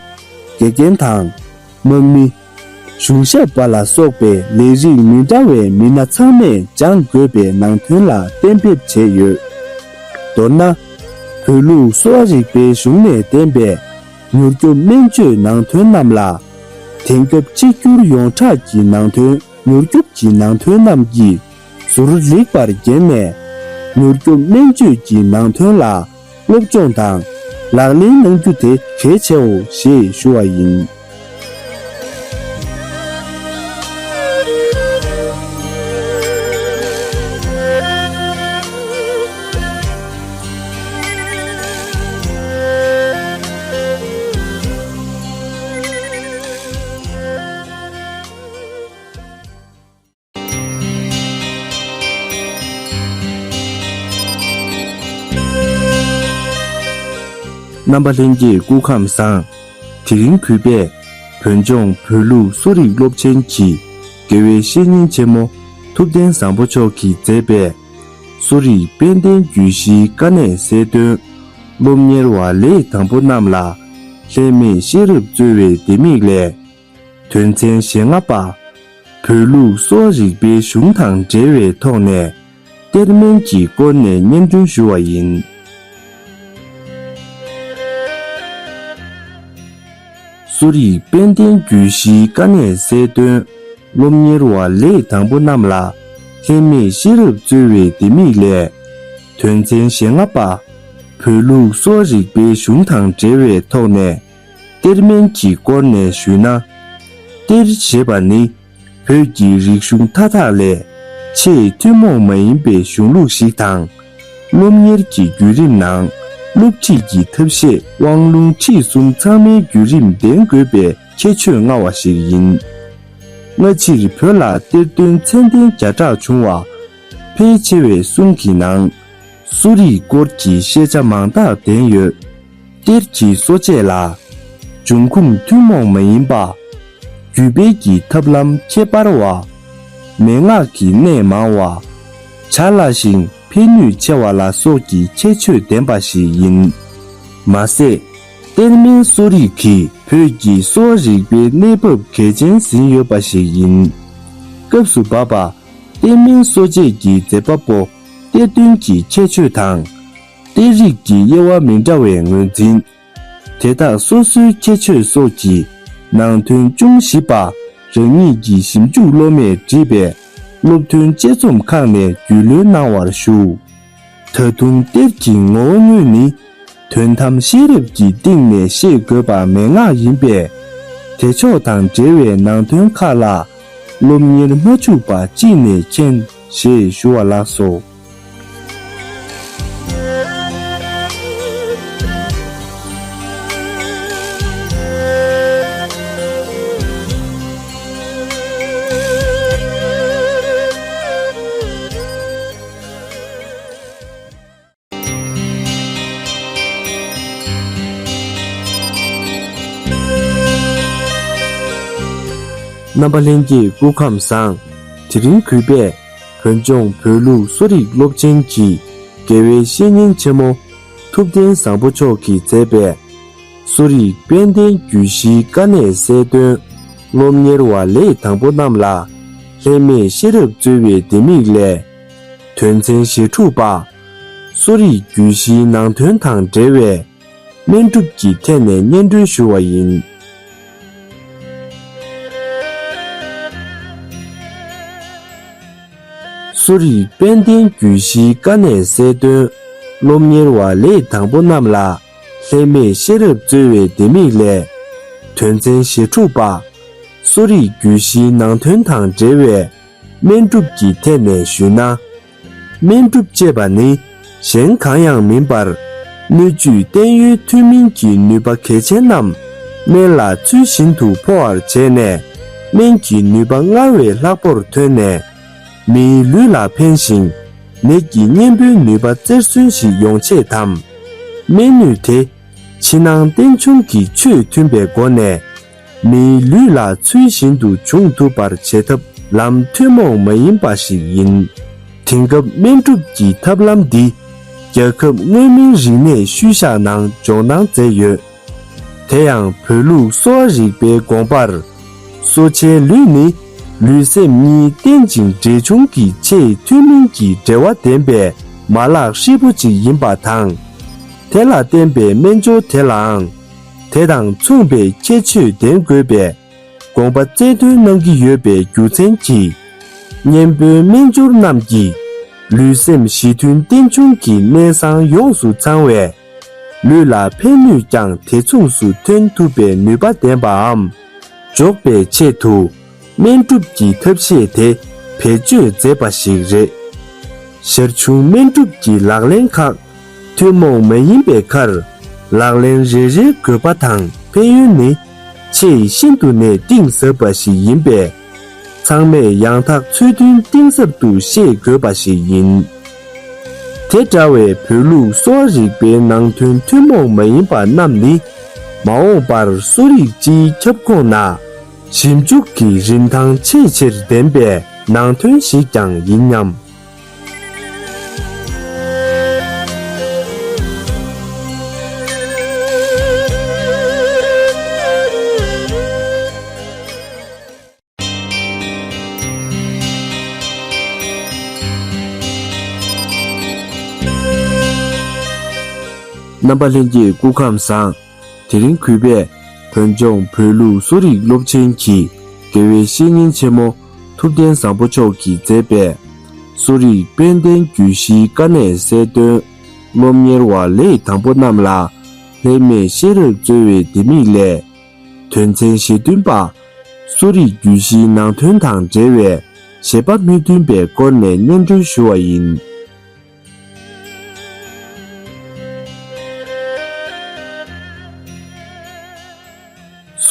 དགེ་རྒན་དང་། དམག་མི། གཞུང་ཞབས་པ་ལ་སོགས་པའི་ལས་རིགས་མི་འདྲ་བའི་མི་སྣ་ཚང་མས་སྦྱང་དགོས་པའི་ནང་དོན་ལ་གཏན་འབེབས་བྱས་ཡོད། མདོར་ན། བོད་ལུགས་གསོ་བ་རིག་པའི་གཞུང་ནས་བསྟན་པའི་མྱུར་སྐྱོབ་སྨན་བཅོས་ནང་དོན་རྣམས་ལ། དེང་སྐབས་གཅིག་གྱུར་ཡོངས་གྲགས་ཀྱི་ནང་དོན། མྱུར་སྐྱོབ་ཀྱི་ནང་དོན་རྣམས་ཀྱིས་ཟུར་ལེགས་པར་བརྒྱན་ནས། མྱུར་སྐྱོབ་སྨན་བཅོས་ཀྱི་ནང་དོན་ལ་སློབ་སྦྱོང་དང་ལག་ལེན་གནང་རྒྱུ་དེ་གལ་ཆེའོ་ཞེས་ཞུ་བ་ཡིན། རྣམ་པ་ལྷན་རྒྱས་སྐུ་ཁམས་བཟང་། དེ་རིང་གུས་པས་བོད་ལྗོངས་བོད་ལུགས་གསོ་རིག་སློབ་ཆེན་གྱི་དགེ་བའི་བཤེས་གཉེན་ཆེན་མོ་ཐུབ་བསྟན་བཟང་པོ་མཆོག་གིས་མཛད་པའི་གསོ་རིག་དཔལ་ལྡན་རྒྱུད་བཞིའི་དཀའ་གནད་གསལ་སྟོན། སློབ་གཉེར་བ་ལས་དང་པོ་རྣམས་ལ་ལྷད་མེད་ཤེས་རབ་སྩོལ་བའི་ལྡེ་མིག་ལས། དོན་ཚན་ཞེ་ལྔ་པ། བོད་ལུགས་གསོ་བ་རིག་པའི་གཞུང་དང་འབྲེལ་བའི་ཐོག་ནས་གཏེར་སྨན་གྱི་སྐོར་ནས་སྙན་སྒྲོན་ཞུ་བ་ཡིན། གསོ་རིག་དཔལ་ལྡན་རྒྱུད་བཞིའི་དཀའ་གནད་གསལ་སྟོན། སློབ་གཉེར་བ་ལས་དང་པོ་རྣམས་ལ་ལྷད་མེད་ཤེས་རབ་སྩོལ་བའི་ལྡེ་མིག་ལས། དོན་ཚན་ཞེ་ལྔ་པ། བོད་ལུགས་གསོ་བ་རིག་པའི་གཞུང་དང་འབྲེལ་བའི་ཐོག་ནས་གཏེར་སྨན་གྱི་སྐོར་ནས་ཞུས་ན། གཏེར་ཞེས་པ་ནི་བོད་ཀྱི་རིག་གཞུང་མཐའ་དག་ལས་ཆེས་ཐུན་མོང་མ་ཡིན་པའི་གཞུང་ལུགས་ཤིག་དང་། སློབ་གཉེར་གྱི་བརྒྱུད་རིམ་ནང་སློབ་ཁྲིད་ཀྱི་ཐབས་ཤེས་དབང་ལུང་ཁྲིད་གསུམ་ཚང་མའི་བརྒྱུད་རིམ་ལྡན་དགོས་པའི་ཁྱད་ཆོས་མངའ་བ་ཞིག་ཡིན། སྔ་ཕྱིར་བོད་ལ་གཏེར་སྟོན་ཚད་ལྡན་བརྒྱ་ཕྲག་བྱུང་བ། ཕལ་ཆེ་བའི་གསུང་གི་ནང་གསོ་རིག་སྐོར་གྱི་ཤེས་བྱ་མང་དག་ལྡན་ཡོད། གཏེར་གྱི་གསོ་དཔྱད་ལ་འབྱུང་ཁུངས་ཐུན་མོང་མ་ཡིན་པ། རྒྱུད་སྤེལ་གྱི་ཐབས་ལམ་ཁྱད་པར་བ། མན་ངག་གི་གནད་མང་བ། བྱ་སླ་ཞིང་ཕན་ནུས་ཆེ་བ་ལ་སོགས་ཀྱི་ཁྱད་ཆོས་ལྡན་པ་ཞིག་ཡིན། མ་ཟད། གཏེར་སྨན་གསོ་རིག་གིས་བོད་ཀྱི་གསོ་བ་རིག་པའི་གནས་བབ་གལ་ཆེན་ཟིན་ཡོད་པ་ཞིག་ཡིན། སྐབས་སུ་བབ་པ། གཏེར་སྨན་གསོ་དཔྱད་ཀྱི་མཛད་པ་པོ་གཏེར་སྟོན་གྱི་ཁྱད་ཆོས་དང་། གཏེར་རིགས་ཀྱི་དབྱེ་བ་མི་འདྲ་བའི་ངོས་འཛིན། དེ་དག་སོ་སོའི་ཁྱད་ཆོས་སོགས་ཀྱི་ནང་དོན་ཅུང་ཞིབ་པ་རང་ཉིད་ཀྱི་ཞིབ་འཇུག་སློབ་མས་བྲིས་པའི་སློབ་ཐུན་དཔྱད་རྩོམ་ཁག་ནས་རྒྱུས་ལོན་གནང་བར་ཞུ། ད་དུང་གཏེར་གྱི་ངོ་བོ་དངོས་ནི་དོན་དམ་ཤེས་རབ་ཀྱི་སྟེང་ནས་ཤེས་དགོས་པ་མན་ངག་ཡིན་པས། དེ་ཕྱོགས་དང་འབྲེལ་བའི་ནང་དོན་ཁག་ལ་སློབ་གཉེར་མ་འཆུག་པ་ཅིས་ནས་མཁྱེན་ཞེས་ཞུ་བ་ལགས་སོ། རྣམ་པ་ལྷན་རྒྱས་སྐུ་ཁམས་བཟང་། དེ་རིང་གུས་པས་བོད་ལྗོངས་བོད་ལུགས་གསོ་རིག་སློབ་ཆེན་གྱི་དགེ་བའི་བཤེས་གཉེན་ཆེན་མོ་ཐུབ་བསྟན་བཟང་པོ་མཆོག་གིས་མཛད་པའི་ གསོ་རིག་དཔལ་ལྡན་རྒྱུད་བཞིའི་དཀའ་གནད་གསལ་སྟོན། སློབ་གཉེར་བ་ལས་དང་པོ་རྣམས་ལ། ལྷད་མེད་ཤེས་རབ་སྩོལ་བའི་ལྡེ་མིག་ལས། དོན་ཚན་ཞེ་དྲུག་པ། གསོ་རིག་རྒྱུད་བཞིའི་ནང་དོན་དང་འབྲེལ་བའི་སྨན་སྒྲུབ་ཀྱི་ཐད་ནས་སྙན་སྒྲོན་ཞུ་བ་ཡིན། གསོ་རིག་དཔལ་ལྡན་རྒྱུད་བཞིའི་དཀའ་གནད་གསལ་སྟོན། སློབ་གཉེར་བ་ལས་དང་པོ་རྣམས་ལ། ལྷད་མེད་ཤེས་རབ་སྩོལ་བའི་ལྡེ་མིག་ལས། དོན་ཚན་ཞེ་དྲུག་པ། གསོ་རིག་རྒྱུད་བཞིའི་ནང་དོན་དང་འབྲེལ་བའི་སྨན་སྒྲུབ་ཀྱི་ཐད་ནས་ཞུས་ན། སྨན་སྒྲུབ་ཅེས་པ་ནི་གཞན་གང་ཡང་མིན་པར། སྣོད་བཅུད་བརྟན་གཡོའི་ཐུན་མིན་གྱི་ནུས་པ་གལ་ཆེན་རྣམས་སྨན་ལ་ཚུལ་བཞིན་དུ་འཕོ་བར་བྱས་ནས། སྨན་གྱི་ནུས་པ་སྔར་བས་ལྷག་པོར་ཐོན་ནས། མིའི་ལུས་ལ་ཕན་ཞིང་། ནད་ཀྱི་གཉེན་པོའི་ནུས་པ་རྩེར་སོན་ཞིག་ཡོང་ཆེད་དམ། སྨན་ནུས་དེ། ཕྱི་ནང་རྟེན་འབྱུང་གི་ཆོས་མཐུན་པའི་སྒོ་ནས། མིའི་ལུས་ལ་ཚུལ་བཞིན་དུ་འབྱུང་ཐུབ་པར་བྱེད་ཐབས་ལམ་ཐུན་མོང་མ་ཡིན་པ་ཞིག་ཡིན། དེང་སྐབས་སྨན་སྒྲུབ་ཀྱི་ཐབས་ལམ་འདི། རྒྱལ་ཁབ་མངོན་མིན་རིག་གནས་ཤུལ་བཞག་ནང་སྦྱོང་སྟངས་མཛད་ཡོད། དེ་ཡང་བོད་ལུགས་གསོ་བ་རིག་པའི་དགོངས་པར། གསོ་བྱའི་ལུས་ནི་ལུས་སེམས་གཉིས་རྟེན་ཅིང་འབྲེལ་འབྱུང་གི་ཆེས་ཐུན་མིན་གྱི་འབྲེལ་བ་ལྡན་པའི་མ་ལག་ཧྲིལ་པོ་ཅིག་ཡིན་པ་དང་། དེ་ལ་བརྟེན་པའི་སྨན་སྦྱོར་དེ་ལའང་། དེ་དང་མཚུངས་པའི་ཁྱད་ཆོས་ལྡན་དགོས་པའི་དགོངས་པ་རྩལ་འདོན་གནང་གི་ཡོད་པའི་རྒྱུ་མཚན་གྱིས། གཉན་པོའི་སྨན་སྦྱོར་རྣམས་ཀྱིས་ལུས་སེམས་ཞི་མཐུན་རྟེན་འབྱུང་གི་གནས་བཟང་ཡོངས་སུ་ཚང་བས། ལུས་ལ་ཕན་ནུས་ཀྱང་དེ་མཚུངས་སུ་ཐོན་ཐུབ་པའི་ནུས་པ་ལྡན་པའམ། འཇོག་པའི་ཆེད་དུ། སྨན་སྒྲུབ་ཀྱི་ཐབས་ཤེས་དེ་བེད་སྤྱོད་མཛད་པ་ཞིག་རེད། ཞར་བྱུང་སྨན་སྒྲུབ་ཀྱི་ལག་ལེན་ཁག་ཐུན་མོང་མ་ཡིན་པའི་ཁར། ལག་ལེན་རེ་རེའི་དགོས་པ་དང་ཕན་ཡོན་ནི། ཆེས་ཤིན་ཏུ་ནས་གཏིང་ཟབ་པ་ཞིག་ཡིན་པས། ཚང་མས་ཡང་དག་ཚུལ་མཐུན་གཏིང་ཟབ་ཏུ་ཤེས་དགོས་པ་ཞིག་ཡིན། དེ་འདྲ་བའི་བོད་ལུགས་གསོ་བ་རིག་པའི་ནང་དོན་ཐུན་མོང་མ་ཡིན་པ་རྣམས་ནི། མ་འོངས་པར་གསོ་རིག་སྤྱིའི་ཁྱབ་ཁོངས་ན། ཞིབ་འཇུག་གི་རིན་ཐང་ཆེས་ཆེར་ལྡན་པའི་ནང་དོན་ཞིག་ཀྱང་ཡིན་སྙམ། རྣམ་པ་ལྷན་རྒྱས་སྐུ་ཁམས་བཟང་། དེ་རིང་གུས་པས་བོད་ལྗོངས་བོད་ལུགས་གསོ་རིག་སློབ་ཆེན་གྱི་དགེ་བའི་བཤེས་གཉེན་ཆེན་མོ་ཐུབ་བསྟན་བཟང་པོ་མཆོག་གིས་མཛད་པའི་གསོ་རིག་དཔལ་ལྡན་རྒྱུད་བཞིའི་དཀའ་གནད་གསལ་སྟོན། སློབ་གཉེར་བ་ལས་དང་པོ་རྣམས་ལ་ལྷད་མེད་ཤེས་རབ་སྩོལ་བའི་ལྡེ་མིག་ལས། དོན་ཚན་ཞེ་བདུན་པ། གསོ་རིག་རྒྱུད་བཞིའི་ནང་དོན་དང་འབྲེལ་བའི་བཞེད་པ་སྨོས་ཐུན་པའི་སྐོར་ནས་སྙན་སྒྲོན་ཞུ་བ་ཡིན།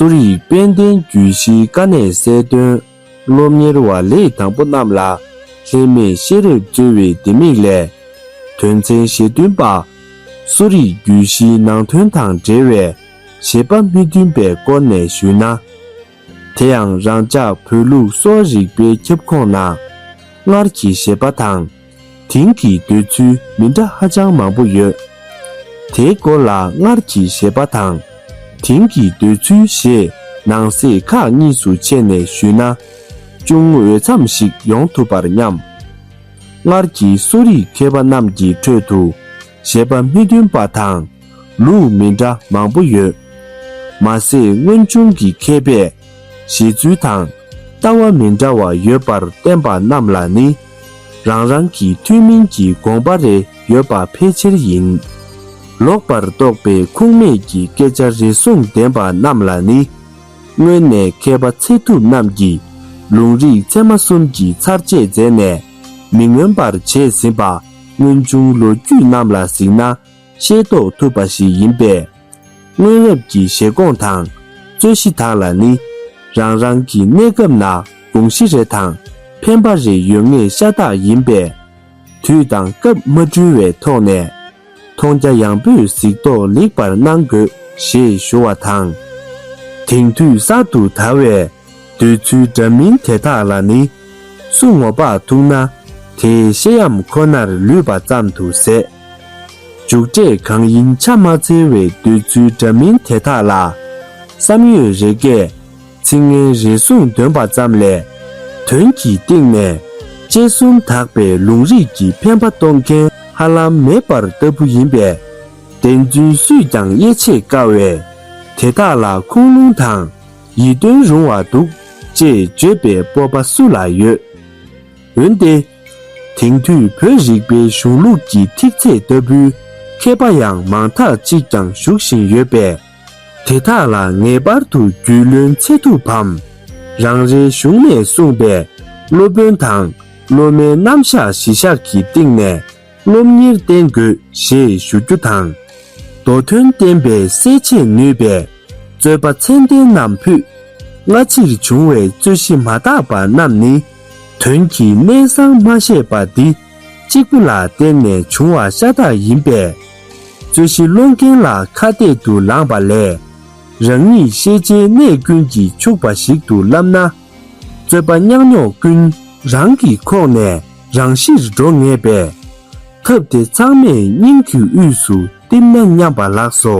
གསོ་རིག་དཔལ་ལྡན་རྒྱུད་བཞིའི་དཀའ་གནད་གསལ་སྟོན། སློབ་གཉེར་བ་ལས་དང་པོ་རྣམས་ལ་ལྷད་མེད་ཤེས་རབ་སྩོལ་བའི་ལྡེ་མིག་ལས། དོན་ཚན་ཞེ་བདུན་པ། གསོ་རིག་རྒྱུད་བཞིའི་ནང་དོན་དང་འབྲེལ་བའི་བཞེད་པ་སྨོས་ཐུན་པའི་སྐོར་ནས་ཞུས་ན། དེ་ཡང་རང་ཅག་བོད་ལུགས་གསོ་བ་རིག་པའི་ཁྱབ་ཁོངས་ན། སྔར་གྱི་བཞེད་པ་དང་། དེང་གི་འདོད་ཚུལ་མི་འདྲ་ཧ་ཅང་མང་པོ་ཡོད། དེའི་སྐོར་ལ་སྔར་གྱི་བཞེད་པ་དང་། དེང་གི་འདོད་ཚུལ་ཞེས་ནང་གསེས་ཁག་གཉིས་སུ་ཕྱེ་ནས་ཞུས་ན། ཅུང་འོས་འཚམ་ཞིག་ཡོང་ཐུབ་པར་སྙམ། སྔར་གྱི་གསོ་རིག་མཁས་པ་རྣམས་ཀྱི་ཁྲོད་དུ་བཞེད་པ་སྨོས་ཐུན་པ་དང་ལུགས་མི་འདྲ་མང་པོ་ཡོད། མ་ཟད་སྔོན་བྱུང་གི་མཁས་པས་བཞེད་ཚུལ་དང་ལྟ་བ་མི་འདྲ་བ་ཡོད་པར་བསྟན་པ་རྣམས་ལ་ནི། རང་རང་གི་ཐུན་མིན་གྱི་དགོངས་པ་རེ་ཡོད་པ་ཕལ་ཆེར་ཡིན། ལོག་པར་རྟོག་པའི་ཁུངས་མེད་ཀྱི་སྐད་ཆ་རེ་ཟུང་བདེན་པ་རྣམས་ལ་ནི། སྔོན་ནས་མཁས་པ་ཚད་ཐུབ་རྣམས་ཀྱིས་ལུང་རིགས་ཚད་མ་གསུམ་གྱི་ཚར་བཅད་མཛད་ནས་མི་མངོན་པར་བྱས་ཟིན་པ་སྔོན་བྱུང་ལོ་རྒྱུས་རྣམས་ལ་གཟིགས་ན་ཤེས་རྟོགས་ཐུབ་པ་ཞིག་ཡིན་པས། སྔོན་རབས་ཀྱི་བཞེད་དགོངས་དང་རྩོད་གཞི་དག་ལ་ནི་རང་རང་གི་གནས་སྐབས་ན་དགོངས་གཞི་རེ་དང་ཕན་པ་རེ་ཡོད་ངེས་ཤ་སྟག་ཡིན་པས། དུས་དང་སྐབས་མ་འཁྲུལ་བའི་ཐོག་ནས་མཐོང་རྒྱ་ཡངས་པོས་གཟིགས་རྟོག་ལེགས་པར་གནང་དགོས་ཞེས་ཞུ་བ་དང་། དེང་དུས་གསར་དུ་དར་བའི་འདོད་ཚུལ་འདྲ་མིན་དེ་དག་ལ་ནི་སུ་ངོ་པག་ཐུག་ན་དེའི་བཤད་ཡམས་ཁོ་ནར་ལུས་པ་ཙམ་དུ་ཟད། མཇུག་འབྲས་གང་ཡིན་ཆ་མ་འཚལ་བའི་འདོད་ཚུལ་འདྲ་མིན་དེ་དག་ལ། བསམ་ཡོད་རེ་འགས་ཚིག་ངན་རེ་ཟུང་འདོན་པ་ཙམ་ལས། དོན་གྱི་སྟེང་ནས་དཔྱད་གསུམ་དག་པའི་ལུང་རིགས་ཀྱི་འཕེན་པ་གཏོང་མཁན་ཧ་ལམ་མེད་པར་ལྟ་བུ་ཡིན་པས། བདེན་རྫུན་སུས་ཀྱང་དབྱེ་ཕྱེ་དཀའ་བས། དེ་དག་ལ་ཁུངས་ལུང་དང་ཡིད་རྟོན་རུང་བ་འདུག་ཅེས་བརྗོད་པའི་སྤོབས་པ་སུ་ལ་ཡོད། འོན་ཏེ། དེང་དུས་བོད་རིག་པའི་གཞུང་ལུགས་ཀྱི་ཐིག་ཚད་ལྟ་བུའི་མཁས་པ་ཡང་མང་དག་ཅིག་ཀྱང་བཞུགས་བཞིན་ཡོད་པས། དེ་དག་ལ་ངེས་པར་དུ་རྒྱུས་ལོན་འཚལ་ཐུབ་བམ། རང་རེའི་གཞུང་ནས་གསུངས་པའི་སློབ་དཔོན་དང་སློབ་མའི་རྣམ་གཞག་གཞི་བཞག་གི་སྟེང་ནས་སློབ་གཉེར་བསྟེན་དགོས་ཞེས་ཞུ་རྒྱུ་དང་། མདོ་དོན་བསྟན་པའི་གསལ་བྱེད་ནུས་པའི་རྩོད་པ་ཚད་ལྡན་རྣམས་ཕུད། སྔ་ཕྱིར་བྱུང་བའི་རྩོད་གཞི་མ་དག་པ་རྣམས་ནི། དོན་གྱི་གནད་གསང་མ་བཤད་པ་འདི་གཅིག་པུ་ལ་བརྟེན་ནས་བྱུང་བ་ཤ་སྟག་ཡིན་པས། རྩོད་གཞི་སློང་མཁན་ལ་ཁ་གཏད་དུ་ལངས་པ་ལས། རང་ཉིད་ཤེས་བྱའི་གནས་ཀུན་གྱིས་ཕྱུག་པ་ཞིག་ཏུ་བསླབ་ན། རྩོད་པ་རྙོག་མྱོང་ཀུན་རང་གི་ཁོག་ནས་རང་ཞིར་འགྲོ་ངེས་པས། ཐབས་དེ་ཚང་མས་སྙིང་གི་དབུས་སུ་བསྟིམ་ན་སྙམ་པ་ལགས་སོ།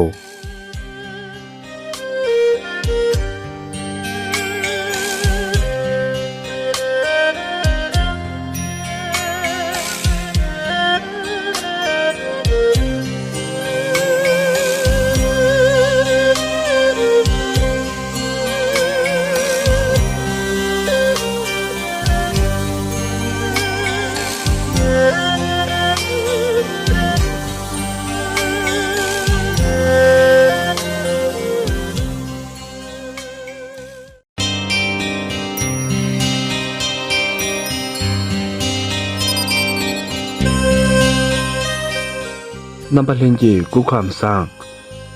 རྣམ་པ་ལྷན་རྒྱས་སྐུ་ཁམས་བཟང་།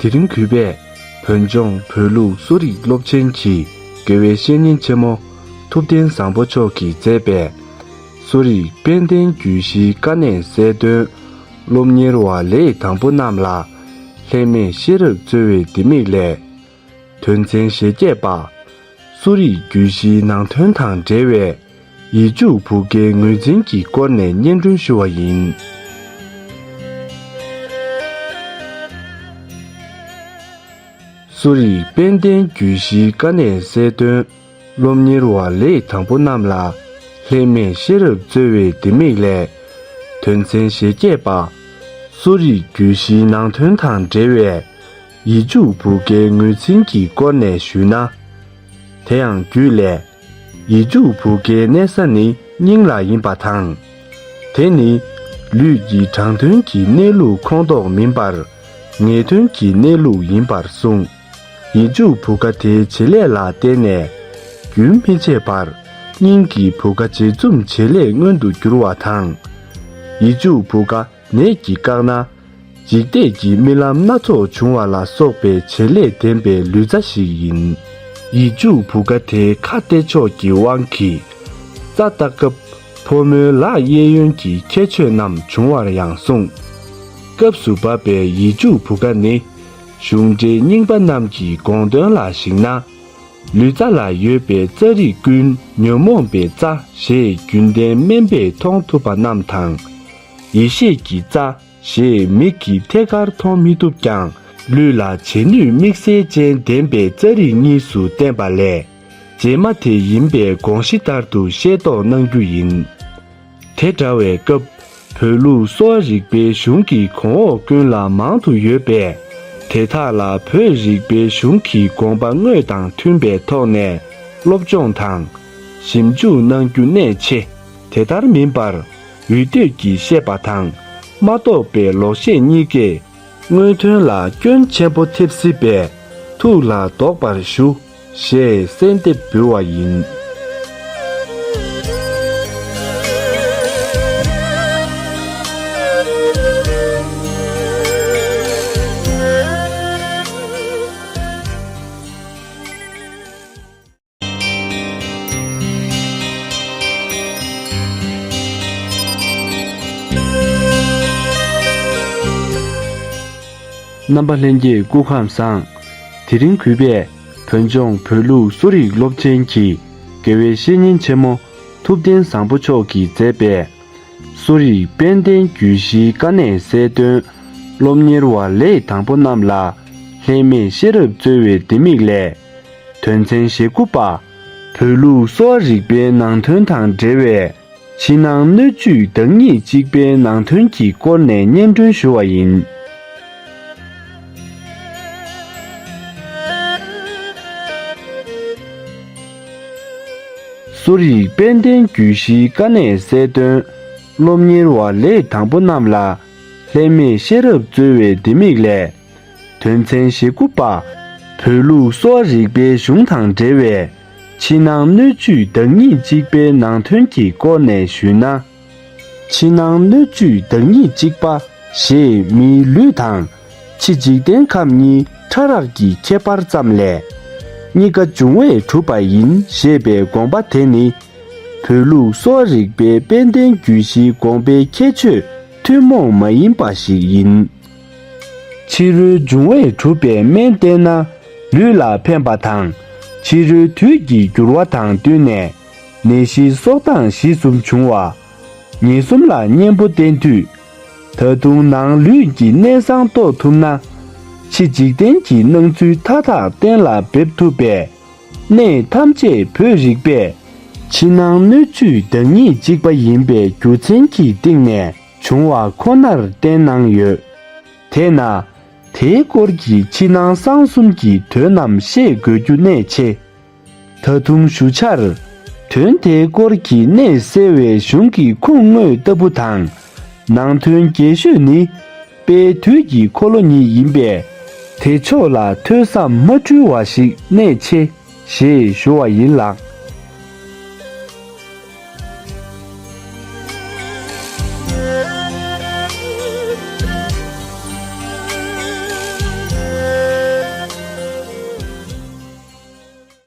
དེ་རིང་གུས་པས་བོད་ལྗོངས་བོད་ལུགས་གསོ་རིག་སློབ་ཆེན་གྱི་དགེ་བའི་བཤེས་གཉེན་ཆེན་མོ་ཐུབ་བསྟན་བཟང་པོ་མཆོག་གིས་མཛད་པའི་གསོ་རིག་དཔལ་ལྡན་རྒྱུད་བཞིའི་དཀའ་གནད་གསལ་སྟོན། སློབ་གཉེར་བ་ལས་དང་པོ་རྣམས་ལ་ལྷད་མེད་ཤེས་རབ་སྩོལ་བའི་ལྡེ་མིག་ལས། དོན་ཚན་ཞེ་བརྒྱད་པ། གསོ་རིག་རྒྱུད་བཞིའི་ནང་དོན་དང་འབྲེལ་བའི་ཡིག་རྒྱུགས་བུ་གའི་ངོས་འཛིན་གྱི་སྐོར་ནས་སྙན་སྒྲོན་ཞུ་བ་ཡིན། གསོ་རིག་དཔལ་ལྡན་རྒྱུད་བཞིའི་དཀའ་གནད་གསལ་སྟོན། སློབ་གཉེར་བ་ལས་དང་པོ་རྣམས་ལ་ལྷད་མེད་ཤེས་རབ་སྩོལ་བའི་ལྡེ་མིག་ལས། དོན་ཚན་ཞེ་བརྒྱད་པ། གསོ་རིག་རྒྱུད་བཞིའི་ནང་དོན་དང་འབྲེལ་བའི་ཡིག་རྒྱུགས་བུ་གའི་ངོས་འཛིན་གྱི་སྐོར་ནས་ཞུས་ན། དེ་ཡང་རྒྱུད་ལས། ཡིག་རྒྱུགས་བུ་གའི་གནས་ས་ནི་སྙིང་ལ་ཡིན་པ་དང་། དེ་ནི་ལུས་ཀྱི་དྲང་དོན་གྱི་གནས་ལུགས་ཁོངས་གཏོགས་མིན་པར། ངེས་དོན་གྱི་གནས་ལུགས་ཡིན་པར་གསུངས། ཡིག་རྒྱུགས་བུ་ག་དེའི་བྱེད་ལས་ལ་བརྟེན་ནས། རྒྱུན་མི་ཆད་པར་སྙིང་གི་བུ་ག་འབྱེད་འཛུམ་བྱེད་ལས་མངོན་དུ་འགྱུར་བ་དང་། ཡིག་རྒྱུགས་བུ་ག་ནད་ཀྱིས་བཀག་ན། འཇིག་ལྟས་ཀྱི་རྨི་ལམ་སྣ་ཚོགས་འབྱུང་བ་ལ་སོགས་པའི་བྱེད་ལས་ལྡན་པའི་ལུས་རྩལ་ཞིག་ཡིན། ཡིག་རྒྱུགས་བུ་ག་དེའི་ཁ་གཏད་ཕྱོགས་ཀྱི་དབང་གིས། རྩ་བཏགས་སྐབས་ཕོ་མོའི་ལག་གཡས་གཡོན་གྱི་ཁྱད་ཆོས་རྣམས་འབྱུང་བར་ཡང་གསུངས། སྐབས་སུ་བབ་པའི་ཡིག་རྒྱུགས་བུ་ག་ནི། གཞུང་འགྲེལ་རྙིང་པ་རྣམས་ཀྱི་དགོངས་དོན་ལ་གཞིགས་ན། ལུས་རྩ་ལ་ཡོད་པའི་རྩ་རིགས་ཀུན་ཉོན་མོངས་པའི་རྩ་ཞེས་རྒྱུན་ལྡན་སྨན་པས་མཐོང་ཐུབ་པ་རྣམས་དང་། ཡེ་ཤེས་ཀྱི་རྩ་ཞེས་མིག་གིས་ཐད་ཀར་མཐོང་མི་ཐུབ་ཀྱང་ལུས་ལ་བྱེད་ནུས་དམིགས་བསལ་ཅན་ལྡན་པའི་རྩ་རིགས་གཉིས་སུ་བསྟན་པ་ལས། རྗེས་མ་དེ་ཡིན་པའི་དགོངས་གཞི་ལྟར་དུ་ཤེས་རྟོགས་གནང་རྒྱུ་ཡིན། དེ་འདྲ་བའི་སྐབས། བོད་ལུགས་གསོ་བ་རིག་པའི་གཞུང་གི་གོང་འོག་ཀུན་ལ་མང་དུ་ཡོད་པས། དེ་དག་ལ་བོད་རིག་པའི་གཞུང་གི་དགོངས་པ་དངོས་དང་མཐུན་པའི་ཐོག་ནས་སློབ་སྦྱོང་དང་ཞིབ་འཇུག་གནང་རྒྱུ་གནད་ཆེ། དེ་ལྟར་མིན་པར་འུད་བསྟོད་ཀྱིས་བཤད་པ་དང་མ་རྟོགས་པའི་ལོག་བཤད་གཉིས་ཀས་དངོས་དོན་ལ་སྐྱོན་ཆེན་པོ་ཐེབས་སྲིད་པས་ཐུགས་ལ་འདོགས་པར་ཞུ། ཞེས་གསོལ་འདེབས་འབུལ་བ་ཡིན། རྣམ་པ་ལྷན་རྒྱས་སྐུ་ཁམས་བཟང་། དེ་རིང་གུས་པས། བོད་ལྗོངས་བོད་ལུགས་གསོ་རིག་སློབ་ཆེན་གྱི་དགེ་བའི་བཤེས་གཉེན་ཆེན་མོ་ཐུབ་བསྟན་བཟང་པོ་མཆོག་གིས་མཛད་པའི་གསོ་རིག་དཔལ་ལྡན་རྒྱུད་བཞིའི་དཀའ་གནད་གསལ་སྟོན། སློབ་གཉེར་བ་ལས་དང་པོ་རྣམས་ལ་ལྷད་མེད་ཤེས་རབ་སྩོལ་བའི་ལྡེ་མིག་ལས། དོན་ཚན་ཞེ་དགུ་པ། བོད་ལུགས་གསོ་བ་རིག་པའི་ནང་དོན་དང་འབྲེལ་བའི་ཕྱི་ནང་སྣོད་བཅུད་བདག་ཉིད་གཅིག་པའི་ནང་དོན་གྱི་སྐོར་ནས་སྙན་སྒྲོན་ཞུ་བ་ཡིན། གསོ་རིག་དཔལ་ལྡན་རྒྱུད་བཞིའི་དཀའ་གནད་གསལ་སྟོན། སློབ་གཉེར་བ་ལས་དང་པོ་རྣམས་ལ་ལྷད་མེད་ཤེས་རབ་སྩོལ་བའི་ལྡེ་མིག་ལས། དོན་ཚན་ཞེ་དགུ་པ། བོད་ལུགས་གསོ་བ་རིག་པའི་གཞུང་དང་འབྲེལ་བའི་ཕྱི་ནང་སྣོད་བཅུད་བདག་ཉིད་གཅིག་པའི་ནང་དོན་གྱི་སྐོར་ནས་ཞུས་ན། ཕྱི་ནང་སྣོད་བཅུད་བདག་ཉིད་གཅིག་པ་ཞེས་མིའི་ལུས་དང་ཕྱི་འཇིག་རྟེན་ཁམས་གཉིས་ཕྲ་རགས་ཀྱི་ཁྱད་པར་ཙམ་ལས། གཉིས་ཀ་འབྱུང་བས་གྲུབ་པ་ཡིན་ཞེས་པའི་དགོངས་པ་དེ་ནི། བོད་ལུགས་གསོ་བ་རིག་པའི་དཔལ་ལྡན་རྒྱུད་བཞིའི་དགོངས་པའི་ཁྱད་ཆོས་ཐུན་མོང་མ་ཡིན་པ་ཞིག་ཡིན། ཕྱི་རོལ་འབྱུང་བས་གྲུབ་པའི་སྨན་བསྟེན་ན་ལུས་ལ་ཕན་པ་དང་། ཕྱི་རོལ་དུས་ཀྱི་འགྱུར་བ་དང་བསྟུན་ནས་ནད་གཞི་གསོག་ལྡང་གཞི་གསུམ་འབྱུང་བ། ཉེས་གསུམ་ལ་གཉེན་པོ་བསྟེན་དུས། ད་དུང་ནང་ལུས་ཀྱི་གནས་བཟང་རྟོགས་ཐུབ་ན། ཕྱི་འཇིག་རྟེན་གྱི་སྣང་ཚུལ་མཐའ་དག་གཏན་ལ་འབེབས་ཐུབ་པས། གནད་ཐམས་ཅད་བོད་རིག་པས་ཕྱི་ནང་སྣོད་བཅུད་བདག་ཉིད་གཅིག་པ་ཡིན་པའི་རྒྱུ་མཚན་གྱི་སྟེང་ནས་བྱུང་བ་ཁོ་ནར་བསྟན་གནང་ཡོད། དེས་ན། དེའི་སྐོར་གྱི་ཕྱི་ནང་གསང་གསུམ་གྱི་དོན་རྣམས་ཤེས་དགོས་རྒྱུ་གནད་ཆེ། ད་དུང་ཞུ་འཆར། དོན་དེའི་སྐོར་གྱི་གནད་གསལ་བའི་གཞུང་གི་ཁུངས་དངོས་ལྟ་བུ་དང་། ནང་དོན་རྒྱས་ཤོས་ནི། དཔལ་དུས་ཀྱི་འཁོར་ལོ་ཉིད་ཡིན་པས། དེ་ཕྱོགས་ལ་ཐོས་བསམ་མ་འཁྲུལ་བ་ཞིག་གནད་ཆེ། ཞེས་ཞུ་བ་ཡིན་ལགས།